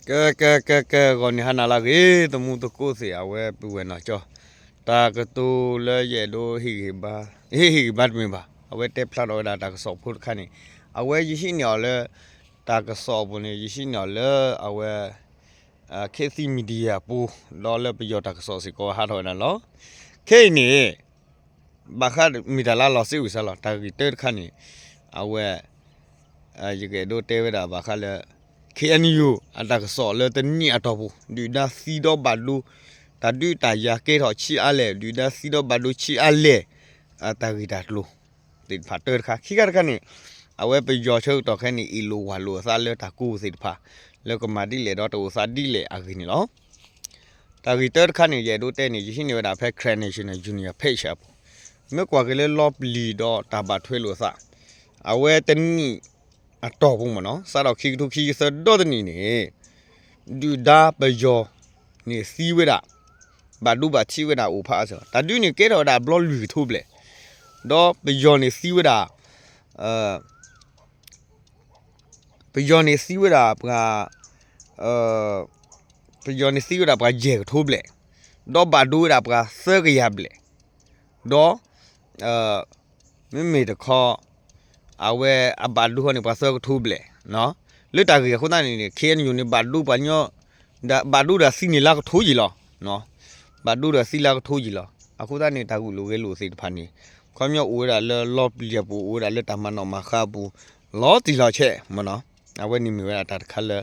ကဲ ကဲ ကဲ ကဲ ဂီၤနံၤဟါနၤလၢအဂ့ၤ သမူသကိးသ့ၣ် အဝဲပုၢ်ဝဲၢ်နီၢ်ကၠီ, တၢ်ကတိၤလၢယအဲၣ်ဒိးဟ့ၣ်ဂံၢ်ဘါ, ဟ့ၣ်ဂံၢ်ဘါတမ့ၢ်ဘၣ်, အဝဲတဲဖျါထီၣ်ဝဲဒၣ်တၢ်ကစီၣ်ဖိတခါန့ၣ်, အဝဲယဟံးန့ၢ်အီၤလၢ တၢ်ကစီၣ်အပူၤန့ၣ် ယဟံးန့ၢ်အီၤလၢအဝဲ Khit Thit Media ပူၤ, ဒီးလၢပယီၤတၢ်ကစီၣ်စ့ၢ်ကီးဟးထီၣ်ဝဲဒၣ်လီၤ. ခဲအံၤန့ၣ် ဘၣ်ဃးမ့ၢ်တၢ်လၢလီၤစ့ဝံၤစါလီၤ. တၢ်ဂ့ၢ်တၢတခါန့ၣ် အဝဲ ယကအဲၣ်ဒိးတဲဝဲဒၣ်ဘၣ်ဃးလၢ K N U အတၢ်ကစီၣ်လၢတနံၣ်အတီၢ်ပူၤ ဒုၣ်ဒါသံဒီဘၣ်ဒိ တၢ်ဒုးတၢ်ယၤကဲထီၣ်ဆံးအါလဲၣ်, ဒုၣ်ဒါသံဒီဘၣ်ဒိဆံးအါလဲၣ်, အတၢ်ဂ့ၢ်တၢ်ကျိၤသ့ၣ်တဖၣ်တၢတခါ, ခံခါတခါန့ၣ် အဝဲပယီၤဆၢကတီၢ်ခဲအံၤန့ၣ် အ့ၣ်လိာ်ဝၢ်လိာ်အသးလၢတၢ်ကိးသ့ၣ်တဖၣ် လၢကမၤဒ်လဲၣ်ဒီးတအိၣ်သးဒ်လဲၣ်အဂ့ၢ်န့ၣ်လီၤ. တၢ်ဂ့ၢ်တၢတခါန့ၣ် ယအဲၣ်ဒိးတဲန့ၣ် ယဟံးန့ၢ်ဝဲဒၣ်ဖဲ Karen National Union Page အပူၤ, မ့ၢ်ကွၢ်က့ၤလၢလီပျံၤဒီးတၢ်ဘၣ်ထွဲလိာ်သး အဝဲတနံၣ်အတီၢ်ပူၤမ့ၢ်နီၤ စးထီၣ်ခံကထိခံဆံသၢဒီတနံၣ်န့ၣ် ဒုၣ်ဒါပယီၤန့ၣ်သံဝဲဒၣ် ဘၣ်ဒိဘၣ်ထံးဝဲဒၣ်အိၣ်ဖးအါစၢၤ, တၢ်ဒုးန့ၣ်ကဲထီၣ်ဝဲဒၣ်အဘျီလွံၢ်ကထိဘျဲၣ်, ဒီးပယီၤန့ၣ်သံဝဲဒၣ် ပယီၤန့ၣ်သံဝဲဒၣ်ပှၤ ပယီၤန့ၣ်သံဝဲဒၣ်ပှၤယဲၢ်ကထိဘျဲၣ်, ဒီးဘၣ်ဒိဝဲဒၣ်ပှၤသၢကယၤဘျဲၣ်, ဒီး မ့မ့ၢ်တခီ အဝဲအဘၣ်ဒိဟီန့ၣ်ပှၤသၢကထိဘျဲၣ်, လၢတၢ်ဂ့ၢ်အဃိသတးန့ၣ်န့ၣ် K N U န့ၣ် ဘၣ်ဒိပှၤညီ ဒီးဘၣ်ဒိဒီးသံန့ၣ်လၢကထိယံာ်လီၤ, ဘၣ်ဒိဒီးသံလၢကထိယံာ်လီၤ. အဃိသတးန့ၣ် တၢ်ဂုာ်လိာ်ဂဲၤလိာ်သ့ၣ်တဖၣ်န့ၣ် ခီပညီအိၣ်ဝဲဒၣ်လၢလီပျံၤအပူၤ အိၣ်ဝဲဒၣ်လၢတၢ်မၤနီၣ်မၤဃါအပူၤ လီၤတံၢ်လီၤဆဲးမ့ၢ်နီၤ, အဝဲန့ၣ်မ့ၢ်ဝဲဒၣ်တၢ်တခါလၢ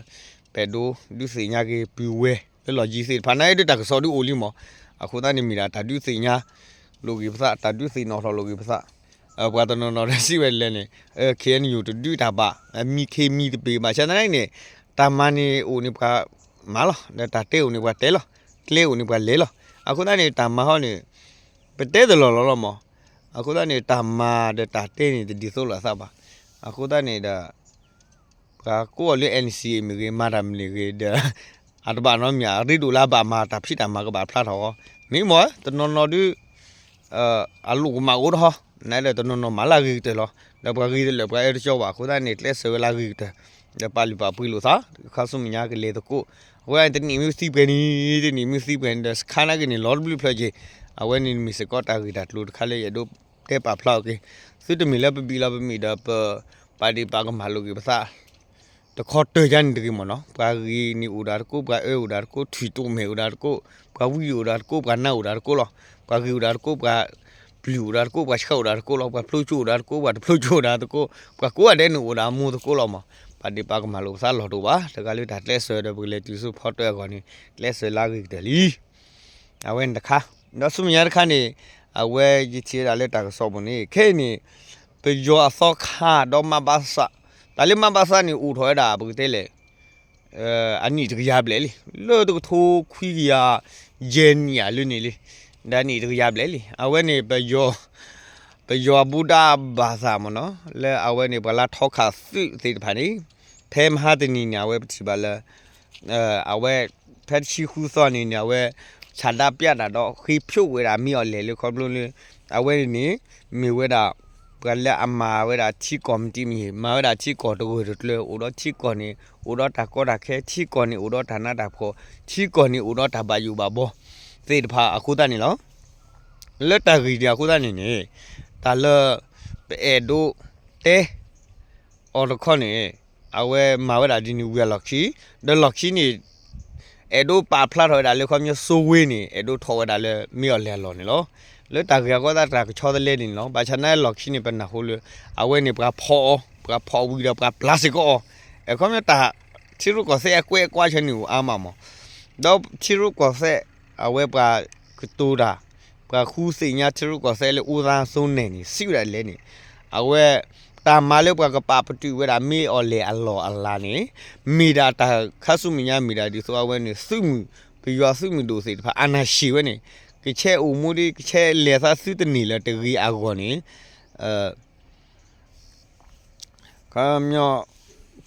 ပအဲၣ်ဒိးဒုးသ့ၣ်ညါက့ၤပုၢ်ဝဲၢ်လၢလီၢ်ယံၤသ့ၣ်တဖၣ်န့ၣ် ဒ်တၢ်ကစီၣ်ဒုးအိၣ်လံမ့ၢ်, အဃိသတးန့ၣ်မ့ၢ်ဒၣ်တၢ်ဒုးသ့ၣ်ညါလိာ်က့ၤပသး တၢ်ဒုးသ့ၣ်နီၣ်ထီၣ်လိာ်က့ၤပသး, ပှၤတနီၤနီၤဒီးစံးဝဲလဲၣ်န့ၣ် K N U တဒုးတၢ်ဘၣ် မံခ့မံတပ့ၤဘၣ်ဆၣ်သနာ်က့န့ၣ် တၢ်မၤန့ၣ်အိၣ်န့ၣ်ပှၤမၤလီၤ, ဒီးတၢ်တဲအိၣ်န့ၣ်ပှၤတဲလီၤ, ကျဲအိၣ်န့ၣ်ပှၤလဲၤလီၤ. အဃိသတးန့ၣ် တၢ်မၤဟီန့ၣ် ပတဲတလီၢ်လီၤလီၤမ့ၢ်, အဃိသတးန့ၣ် တၢ်မၤဒီးတၢ်တဲန့ၣ်တဒ်သိးလိာ်သးဘၣ်. အဃိသတးန့ၣ်ဒီး ပှၤကိးအီၤလၢ N C A မ့ၢ်ဂ့ၤ မၤတၢ်မနုၤဂ့ၤဒီး အတဘၣ်နီတမံၤ အရ့ဒိၣ်လၢအဘၣ်မၤတၢ်ဖံးတၢ်မၤကဘၣ်ဖျါထီၣ်အီၤ, မ့ၢ်မ့ၢ် တနီၤနီၤဒုး အလိၣ်ကမၣ်အိၣ်တဟီ, နဒီးတနီၤနီၤမၤလၢအဂ့ၤကတၢၢ်လီၤ. ဒီးပှၤဂ့ၤတလၢာ်ပှၤအၢတကၠီဘၣ် အဃိသတးန့ၣ် ကျဲးစၢးဝဲလၢအဂ့ၤကတၢၢ်, ဒီးပာ်လုၢ်ပာ်ပှ့ၤလိာ်သး ခါဆူမဲာ်ညါကလဲၤသကိး, အဃိသတးန့ၣ် တနံၣ်မ့ၢ်သံပှဲၤနံၤ တနံၣ်မ့ၢ်သံပှဲၤနံၤဒီး စခါနာ်က့န့ၣ် လီၤတဘျုးဖျၢၣ်က့ၤ, အဝဲန့ၣ်မ့ၢ်စ့ၢ်ကီးတၢ်ဂ့ၢ်တၢ်ကျိၤတခါလၢယအဲၣ်ဒိးတဲပာ်ဖျါအီၤက့ၤ, သုတမ့ၢ်လၢပဘံၣ်လီၤပမံၣ်ဒီးပ ပာ်ဒ့ၣ်ပာ်ကမၣ်လိာ်က့ၤပသး တခီတၢၢ်ယါန့ၣ်တဂ့ၤမ့ၢ်နီၤ, ပှၤဂ့ၤန့ၣ်အိၣ်ဒၣ်တကိး ပှၤအၢအိၣ်ဒၣ်တကိး ထွံၣ်တိၣ်မဲာ်အိၣ်ဒၣ်တကိး, ပှၤဝံအိၣ်ဒၣ်တကိး ပှၤနါအိၣ်ဒၣ်တကိးလီၤ, ပှၤဂ့ၤအိၣ်ဒၣ်တကိး ပှၤပျုၢ်အိၣ်ဒၣ်တကိး ပှၤဆှၢအိၣ်ဒၣ်တကိးလီၤ, ပှၤဖျိကၠိအိၣ်ဒၣ်တကိး ပှၤတဖျိကၠိအိၣ်ဒၣ်တကိး, ပှၤကိးဂၤဒဲးန့ၣ်အိၣ်ဒၣ်အမိၢ်သကိးလီၤမး, ပာ်ဒ့ၣ်ပာ်ကမၣ်လိာ်ပသးလီၢ်တအိၣ်ဘၣ်, တဂၤလၢတၢ်ကျဲးစၢးဒီးပကလဲၤတုၤဆူဖီတၢၢ်အဂီၢ်န့ၣ် ကျဲးစၢးလၢအဂ့ၤကတၢၢ်လံ အဝဲန့ၣ်တခါ, ဒီးဆူမဲာ်ညါတခါန့ၣ် အဝဲယထံၣ်ဝဲဒၣ်လၢတၢ်ကစီၣ်ပူၤန့ၣ် ခဲအံၤန့ၣ် ပယီၤအသီခါဒီးမးဘၣ်သး, တၢ်လၢမးဘၣ်သးန့ၣ် အိၣ်ထီၣ်ဝဲဒၣ်ပကတဲလဲၣ် အနံၣ်တကယၤဘျဲၣ်လံ, လၢတကထိခွံကယၤယဲၢ်နံၣ်အလၢန့ၣ်လံ, ဒီးအနံၣ်တကယၤဘျဲၣ်လံ, အဝဲန့ၣ် ပယီၤအဘူၣ်ဒါဘၣ်သးမ့ၢ်နီၤ လၢအဝဲန့ၣ် ပှၤလၢထီခးသုးသ့ၣ်တဖၣ်န့ၣ် ဖဲမဟါတနံၤန့ၣ် အဝဲပထံၣ်ဘၣ်လၢ အဝဲ ဖဲတဆံဃုသီန့ၣ်န့ၣ် အဝဲ ဆန္ဒပြတၢ်ဒီး ဃ့ဖျိးဝဲဒၣ်မ့ၢ်အီၤလဲၣ်လၢခီဖျိလၢ အဝဲန့ၣ်န့ၣ် မ့ၢ်ဝဲဒၣ် ပှၤလၢအမၤဝဲဒၣ်ထံကီၢ်မတံမံၤ မၤဝဲဒၣ်ထံကီၢ်တဂၢၢ်တကျၢၤ အိၣ်ဒီးထံကီၢ်န့ၣ် အိၣ်ဒီးတၢ်ကီတၢ်ခဲ ထံကီၢ်န့ၣ် အိၣ်ဒီးတၢ်နးတၢ်ဖှီၣ် ထံကီၢ်န့ၣ် အိၣ်ဒီးတၢ်ဘၣ်ယိၣ်ဘၣ်ဘီသ့ၣ်တဖၣ်အဃိသတးန့ၣ်လီၤ. လၢတၢ်ဂ့ၢ်ဒ်အဃိသတးန့ၣ်န့ၣ် တၢ်လၢ ပအဲၣ်ဒိးတဲ အီၤတခီန့ၣ် အဝဲမၤဝဲဒၣ်ဒ်န့ၣ်ဝံၤအလီၢ်ခံ ဒီးလီၢ်ခံန့ၣ် အဲၣ်ဒိးပာ်ဖျါထီၣ်ဝဲဒၣ်လၢခီပညီစိဝ့န့ၣ် အဲၣ်ဒိးထီၣ်ဝဲဒၣ်လၢမ့ၢ်အီၤလဲၣ်အလီၢ်န့ၣ်လီၤ. လၢတၢ်ဂ့ၢ်အဃိသတးတၢ်ကဆီတလဲန့ၣ်လီၤ. ဘၣ်ဆၣ်နာ်လီၢ်ခံန့ၣ် ပနၢ်ဟူလၢ အဝဲန့ၣ်ပှၤဖီၣ်အီၤ ပှၤဖီၣ်ဝံၤဒီးပှၤပျၢ်စ့ၢ်ကီးအီၤ အခီပညီတၢ် ထံရူၢ်ကီၢ်သဲးအကွဲးအကွါဆၢန့ၣ်အိၣ်အါမးမး ဒီးထံရူၢ်ကီၢ်သဲး အဝဲပှၤကတိၤတၢ် ပှၤဃုသ့ၣ်ညါထံရူၢ်ကီၢ်သဲးလၢအူသါသိနဲၣ်န့ၣ် စံးဝဲဒၣ်လဲၣ်န့ၣ် အဝဲ တၢ်မၤလၢပှၤကပာ်ပတုာ်ဝဲဒၣ်မ့ၢ်အီၤလဲၣ်အလီၢ်အလၤန့ၣ် မ့ၢ်ဒၣ်တၢ်ခါဆူမဲာ်ညါမ့ၢ်ဒၣ်ဒ်သိးအဝဲန့ၣ် သုးမုၢ် ပယီၤသုးမုၢ်ဒိၣ်သ့ၣ်တဖၣ် အာဏာရှင်ဝဲန့ၣ် ကဆဲးအိၣ်မူဒ် ကဆဲးလဲၤသးသုတန့ၢ်လၢၤတဂ့ၤအဂီၢ်န့ၣ် ခီပညီ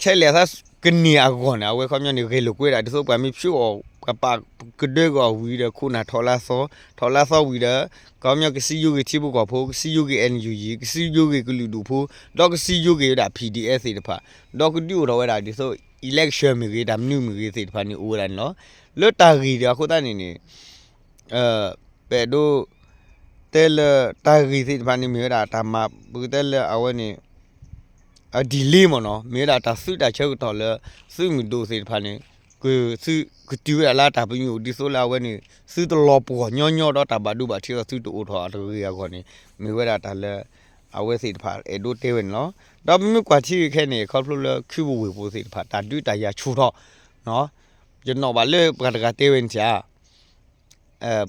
ဆဲးလဲၤသးကန့ၢ်အဂီၢ်န့ၣ် အဝဲခီပညီန့ၣ် ဂဲၤလိာ်ကွဲဒၣ်ဒ်သိးပှၤမ့ၢ်ဖျိးအီၤ ပှၤပာ်ကဒၢက့ၤအီၤဝံၤဒီး ခိၣ်နၢ်ထီၣ်လါသီ ထီၣ်လါသီဝံၤဒီး ခီပညီကစံယိက့ၤထံဖိကီၢ်ဖိ ကစံယိက့ၤ N U G ကစံယိက့ၤကလုာ်ဒူၣ်ဖိ ဒီးကစံယိက့ၤဝဲဒၣ် P D F သ့ၣ်တဖၣ် ဒီးကဒုးအိၣ်ထီၣ်ဝဲဒၣ်ဒ်သိး election မ့ၢ်ဂ့ၤ တၢ်မနုၤမ့ၢ်ဂ့ၤသ့ၣ်တဖၣ်န့ၣ် အိၣ်ဝဲဒၣ်န့ၣ်လီၤ. လၢတၢ်ဂ့ၢ်ဒီးအဃိသတးန့ၣ်န့ၣ် ပအဲၣ်ဒိး တဲလၢတၢ်ဂ့ၢ်သ့ၣ်တဖၣ်န့ၣ် မ့ၢ်ဝဲဒၣ်တၢ်မၤ ပကတဲလၢအဝဲန့ၣ် အ delay မ့ၢ်နီၤ မ့ၢ်ဝဲဒၣ်တၢ်သုးတၢ်ဆၢကတီၢ်လၢ သုးမုၢ်ဒိၣ်သ့ၣ်တဖၣ်န့ၣ် ကသုးကတုၤဝဲဒၣ်လၢတၢ်ပညိၣ်ဒ်သိးလၢအဝဲန့ၣ် သုတလီၤပှီၢ်ညီညီဒီးတၢ်ဘၣ်ဒိဘၣ်ထံးဒီးသုတအိၣ်ထီၣ်အတဂ့ၤအဂီၢ်န့ၣ် မ့ၢ်ဝဲဒၣ်တၢ်လၢ အဝဲသ့ၣ်တဖၣ်အဲၣ်ဒိးတဲဝဲန့ၣ်လီၤ. ဒီးပမ့ၢ်ကွၢ်ထံဂ့ၤခဲန့ၣ် ခီဖျိလၢခုပူၤဝ့ၢ်ပူၤသ့ၣ်တဖၣ် တၢ်ဒုးတၢ်ယၤဆူၣ်ထီၣ် ယနီၣ်ဘၣ်လၢပှၤတဂၤတဲဝဲန့ၣ်ဧါ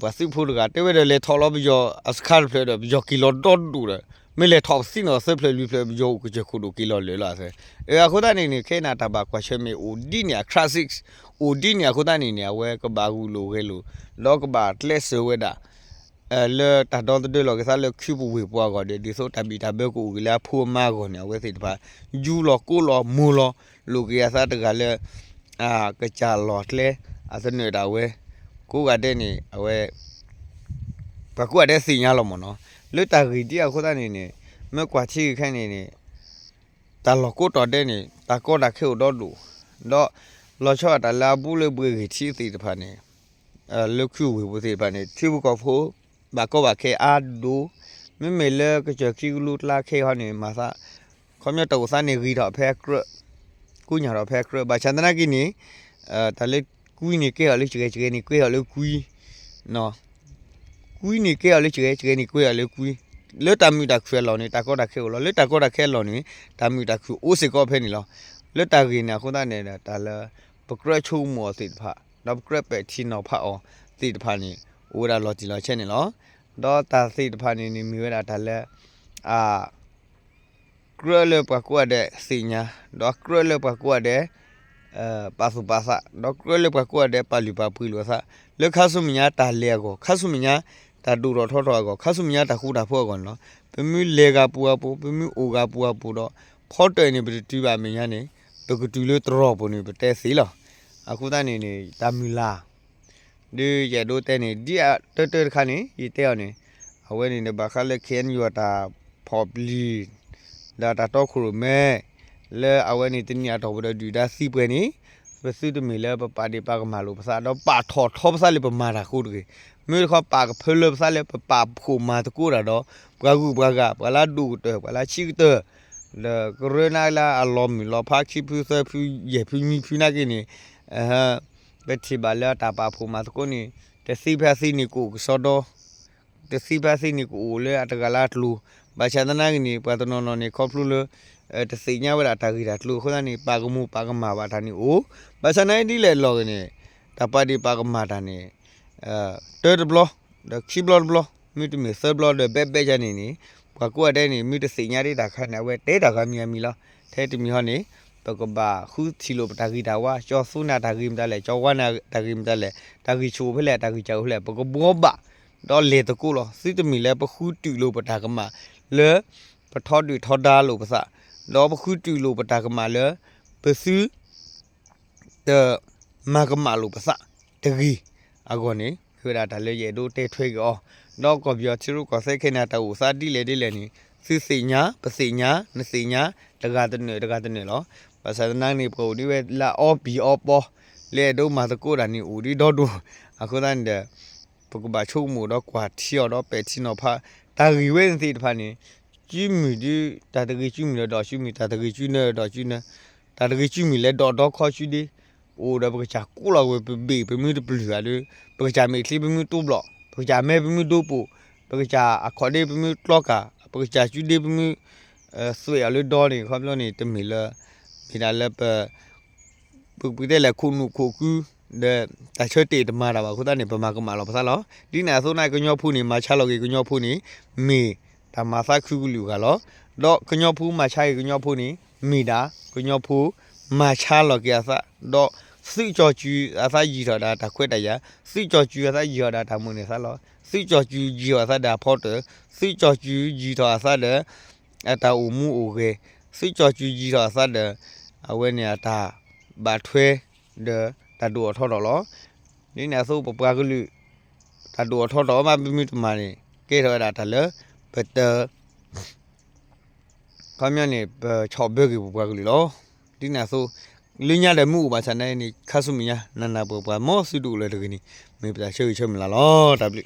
ပှၤသုးဖိတဂၤတဲဝဲဒီး လဲၤထီၣ်လီၤပယီၤအစခါတဖျၢၣ်ဒီး ပယီၤက့ၤလီၤဒီဒူၣ်ဒီး မ့ၢ်လဲၤထီၣ်ပသံနီၣ်သၢဖျၢၣ်လွံၢ်ဖျၢၣ် ပယီၤအိၣ်ကစၢၢ်ခိၣ်ဒိၣ်က့ၤလီၤလၢာ်လီၤ. အဃိသတးန့ၣ်န့ၣ် ခဲအံၤန့ၣ် တၢ်ဘၣ်ကွၢ်ဆၢၣ်မဲာ်အိၣ်ဒ်န့ၣ် အ crisis အိၣ်ဒ်န့ၣ်အဃိသတးန့ၣ်န့ၣ် အဝဲကဘၣ်ဂုာ်လိာ်ဂဲၤလိာ် ဒီးကဘၣ်ကျဲးစၢးဝဲဒၣ် လၢတၢ်ဒီသဒၢလီၤက့ၤသးလၢခုပူၤဝ့ၢ်ပူၤအဂီၢ်ဒီး ဒ်သိးတၢ်ဘံၣ်တၢ်ဘၢကအိၣ်က့ၤလၢအဖိအမါအဂီၢ်န့ၣ် အဝဲသ့ၣ်တဖၣ် ယူလီၤကိးလီၤမူၤလီၤ လိာ်က့ၤအသးတဂၤလၢ ကစၢ်လီၢ်ကျဲ အသနၢၣ်ဒၣ်ဝဲ ကိးဂၤဒဲးန့ၣ် အဝဲ ပှၤကိးဂၤဒဲးသ့ၣ်ညါလီၤမ့ၢ်နီၤ. လၢတၢ်ဂ့ၢ်ဒ်အဃိသတးန့ၣ်န့ၣ် မ့ၢ်ကွၢ်ထံဂ့ၤခဲန့ၣ်န့ၣ် တၢ်လီၢ်ကိးတီၤဒဲးန့ၣ် တၢ်ကီတၢ်ခဲအိၣ်ဒီဒူၣ် ဒီး လီၤဆီဒၣ်တၢ်လၢအဘူးလၢဘှံးဂ့ၤထံးသ့ၣ်တဖၣ်န့ၣ် လၢခုဝ့ၢ်ပူၤသ့ၣ်တဖၣ်န့ၣ် ထံဖိကီၢ်ဖိ ဘၣ်ကီဘၣ်ခဲအါဒိၣ်, မ့မ့ၢ်လၢကစၢၢ်ခံကလူကျါခဲအံၤဟီန့ၣ် မၤသး ခီပညီတၢ်အိၣ်သးန့ၣ်ဂ့ၤထီၣ်ဖဲအကြၢး, ကူညၢ်ထီၣ်ဖဲအကြၢး, ဘၣ်ဆၣ်သနာ်က့န့ၣ် တၢ်လၢကွံန့ၣ်ကဲထီၣ်လၢစှဲး, စှဲးန့ၣ်ကဲထီၣ်လၢကွံ ကွံန့ၣ်ကဲထီၣ်လၢစှဲး, စှဲးန့ၣ်ကဲထီၣ်လၢကွံ, လၢတၢ်မုာ်တၢ်ခုၣ်အလီၢ်န့ၣ် တၢ်ကီတၢ်ခဲအိၣ်လီၤ, လၢတၢ်ကီတၢ်ခဲအလီၢ်န့ၣ် တၢ်မုာ်တၢ်ခုၣ်အိၣ်စ့ၢ်ကီးဖဲန့ၣ်လီၤ. လၢတၢ်ဂ့ၢ်န့ၣ်အဃိသတးန့ၣ် တၢ်လၢ ပကြၢးဆိကမိၣ်အီၤသ့ၣ်တဖၣ် ဒီးပကြၢးပဲာ်ထံနီၤဖးအီၤသ့ၣ်တဖၣ်န့ၣ် အိၣ်ဝဲဒၣ်လီၤတံၢ်လီၤဆဲးန့ၣ်လီၤ. ဒီးတၢ်သ့ၣ်တဖၣ်န့ၣ်န့ၣ်မ့ၢ်ဝဲဒၣ်တၢ်လၢ အ ကြၢးလၢပှၤကိးဂၤဒဲးသ့ၣ်ညါ, ဒီးကြၢးလၢပှၤကိးဂၤဒဲး ပာ်သူၣ်ပာ်သး, ဒီးကြၢးလၢပှၤကိးဂၤဒဲး ပာ်လုၢ်ပာ်ပှ့ၤလိာ်အသး, လၢခါဆူမဲာ်ညါတၢ်လဲၤအဂီၢ်, ခါဆူမဲာ်ညါတၢ်ဒိၣ်ထီၣ်ထီထီၣ်အဂီၢ်, ခါဆူမဲာ်ညါတၢ်ဃူတၢ်ဖိးအဂီၢ်န့ၣ်လီၤ. ပမ့ၢ်လဲၤဂၤပူၤဂၤပူၤ, ပမ့ၢ်အိၣ်ဂၤပူၤဂၤပူၤဒီး ဖီတၢၣ်န့ၣ် ပတတုၤဘၣ်အမဲာ်ညါန့ၣ် ပကတုၤလၢတရီၢ်ပူၤန့ၣ် ပတဲသ့လီၤ. အဃိသတးန့ၣ်န့ၣ် တၢ်မုၢ်လၢ် ဒ်ယအဲၣ်ဒိးတဲန့ၣ် ဒ်အတၢတၢတခါန့ၣ် ယတဲအီၤန့ၣ် အဝဲန့ၣ်န့ၣ် ဘၣ်ဃးလၢ ခ့ၣ်အဲၣ်ယူၣ် အတၢ်ဖီၣ်ပျံၤ ဒီးတၢ်တီခိၣ်ရိၣ်မဲ လၢအဝဲန့ၣ် တနံၣ်အတီၢ်ပူၤဒီးဒုၣ်ဒါသံပှဲၤန့ၣ် ပသုတမ့ၢ်လၢပပာ်ဒ့ၣ်ပာ်ကမၣ်လိာ်ပသး ဒီးပာ်ထီၣ်ထီပသးလၢပမၤတၢ်အဃိတဂ့ၤ. မ့ၢ်တခီပာ်ကဖၢလၢပသးလၢပပာ်ဖှိၣ်မၤသကိးတၢ်ဒီး ပှၤဂုၤပှၤဂၤ ပှၤလၢအဒိၣ်ကတၢၢ် ပှၤလၢအဆံးကတၢၢ် ဒီးကရၢနာ်လၢအလီၤမုၢ်လီၤဖး ခံဖုသၢဖုယဲၢ်ဖုနွံဖုနာ်က့န့ၣ် ပထံၣ်ဘၣ်လၢအတၢ်ပာ်ဖှိၣ်မၤသကိးန့ၣ် တသ့ဖဲအသ့န့ၣ်ကအိၣ်ကစီဒီ, တသ့ဖဲအသ့န့ၣ်ကအိၣ်လၢအတဂၤလၢအကျိၤ, ဘၣ်ဆၣ်သနာ်က့န့ၣ် ပှၤတနီၤနီၤန့ၣ် ခီဖျိလၢ တသ့ၣ်ညါဝဲဒၣ်တၢ်ဂ့ၢ်တၢ်ကျိၤအဃိသတးန့ၣ် ပာ်ကမူၤပာ်ကမၣ်ဘၣ်တၢ်န့ၣ်အိၣ်, ဘၣ်ဆၣ်သနာ်က့ဒ်လဲၣ်အလီၢ်ဂ့ၤန့ၣ် တၢ်ပာ်ဒ့ၣ်ပာ်ကမၣ်တၢ်န့ၣ် တၢတဘျီ ဒီးခံဘျီတဘျီ မ့တမ့ၢ်သၢဘျီဒီးဘဲဘဲယါန့ၣ်န့ၣ် ပှၤကိးဂၤဒဲးန့ၣ် မ့ၢ်တသ့ၣ်ညါဒ်တၢ်ခါန့ၣ် အဝဲတဲတၢ်ဂၤမံၤဂၤမံၤလီၤ. ထဲတမံၤဟီန့ၣ် ပကဘၣ်ဃုထံၣ်လိာ်ပတၢ်ဂ့ၤတၢ်ဝါ, ကၠီသူနၤတၢ်ဂ့ၤမတၤလဲၣ်, ကၠီဝါနၤတၢ်ဂ့ၤမတၤလဲၣ်, တၢ်ဂံၢ်ဆူၣ်အိၣ်ဖဲလဲၣ်, တၢ်ဂံၢ်စၢ်အိၣ်ဖဲလဲၣ်, ပကဘှီဘၣ် ဒီးလဲၤသကိးလီၤ. သုတမ့ၢ်လၢပဃုတုာ်လိာ်ပတၢ်ကမၣ်လၢ ပထီဒုၣ်ထီဒါလိာ်ပသး, ဒီးပဃုတုာ်လိာ်ပတၢ်ကမၣ်လၢ ပသု တမၤကမၣ်လိာ်ပသးတဂ့ၤအဂီၢ်န့ၣ် မ့ၢ်ဝဲဒၣ်တၢ်လၢယအဲၣ်ဒိးတဲထွဲက့ၤအီၤ, ဒီးကီၢ်ပယီၤထံရူၢ်ကီၢ်သဲခဲအံၤန့ၣ် တၢ်အိၣ်သးဒ်လဲၣ်ဒ်လဲၣ်န့ၣ် သုသ့ၣ်ညါ ပသ့ၣ်ညါ နသ့ၣ်ညါ တဂၤတနၢၣ်တဂၤတနၢၣ်လီၤ. ဘၣ်ဆၣ်သနာ်က့န့ၣ် ပှၤအိၣ်ဒ်ဝဲလၢအအီပံၤအီပီ လၢအဲၣ်ဒိးမၤသကိးတၢ်န့ၣ်အိၣ်ဒ်ဒီဒိၣ်, အဃိသတးန့ၣ်ဒီး ပကဘၣ်ဆိကမိၣ်ဒီးကွၢ်ထံအီၤဒီးပဲာ်ထံနီၤဖး တၢ်ဂ့ၢ်ဝဲန့ၣ်သ့ၣ်တဖၣ်န့ၣ် ကုမုၢ်ဒု တၢ်တဂ့ၤကုမုၢ်လၢဒီးကုမုၢ် တၢ်တဂ့ၤကုနၢဒီးကုနၢ တၢ်တဂ့ၤကုမုၢ်လၢဒီးဒီခီကုဒ့ အိၣ်ဒီးပကစၢ်ကိးလီၤဝဲပဘ့ၣ်ပမ့ၢ်တပျုၢ်ဂၤဒီး ပကစၢ်မဲာ်ချံပမ့ၢ်တိဘျီၣ် ပကစၢ်မဲပမ့ၢ်ဒိပူၤ ပကစၢ်အခီၣ်ဒ့ပမ့ၢ်ကျီကၢ် ပကစၢ်ကုဒ့ပမ့ၢ် သွဲၣ်အီၤလၢဒီန့ၣ် ခီဖျိန့ၣ် တမ့ၢ်လၢ မ့ၢ်ဒၣ်လၢပ ပကတဲလဲၣ်ခိၣ်နူာ်ခိၣ်ကု ဒီးတၢ်ဆၢတဲာ်တမၤတၢ်ဘၣ်အဃိသတးန့ၣ် ပမၤကမၣ်လီၤပသးလီၤ. ဒ်န့ၣ်အသိးန့ၣ် ကညီဖိန့ၣ် မၤဆါလီၤက့ၤကညီဖိန့ၣ် မ့ၢ်တၢ်မၤသးခုကလုာ်အဂၤလီၤ. ဒီးကညီဖိမၤဆါက့ၤကညီဖိန့ၣ် မ့ၢ်ဒၣ် ကညီဖိ မၤဆါလီၤက့ၤအသး ဒီးသုးကၠီၤစုၤအသးယံၤထီၣ်ဒၣ်တၢ်ခွဲးတၢ်ယာ်, သုးကၠီၤစုၤအသးယံၤထီၣ်ဒၣ်တၢ်မိၣ်န့ၢ်သးလီၤ. သုးကၠီၤစုၤယံၤထီၣ်အသးဒီးအဖီတၢၣ်, သုးကၠီၤစုၤယံၤထီၣ်အသးဒီး အတၢ်အိၣ်မူအိၣ်ဂဲၤ, သုးကၠီၤစုၤယံၤထီၣ်အသးဒီး အဝဲန့ၣ်အတၢ်ဘၣ်ထွဲ ဒီးတၢ်ဒိၣ်ထီၣ်ထီထီၣ်လီၤ. ဒ်န့ၣ်အသိးပပှၤကလုာ် တၢ်ဒိၣ်ထီၣ်ထီထီၣ်မး ပမ့ၢ်တမၤန့ၣ် ကဲထီၣ်ဝဲဒၣ်တၢ်လၢ ပတ ခီပညီန့ၣ် ပဆီၣ်ဘၢက့ၤပပှၤကလုာ်လီၤ. ဒ်န့ၣ်အသိး လၢညါဒီးမ့ၢ်အိၣ်ဘၣ်ဆၣ်န့ၣ် ခါဆူမဲာ်ညါ နးနးပှၤပှၤ မ်သုတအိၣ်လၢၤတဂ့ၤန့ၣ် မ့ၢ်ပတၢ်ဆၢဂ့ၤဆၢမုၢ်လၢ်လီၤ. တၢ်ဘျုး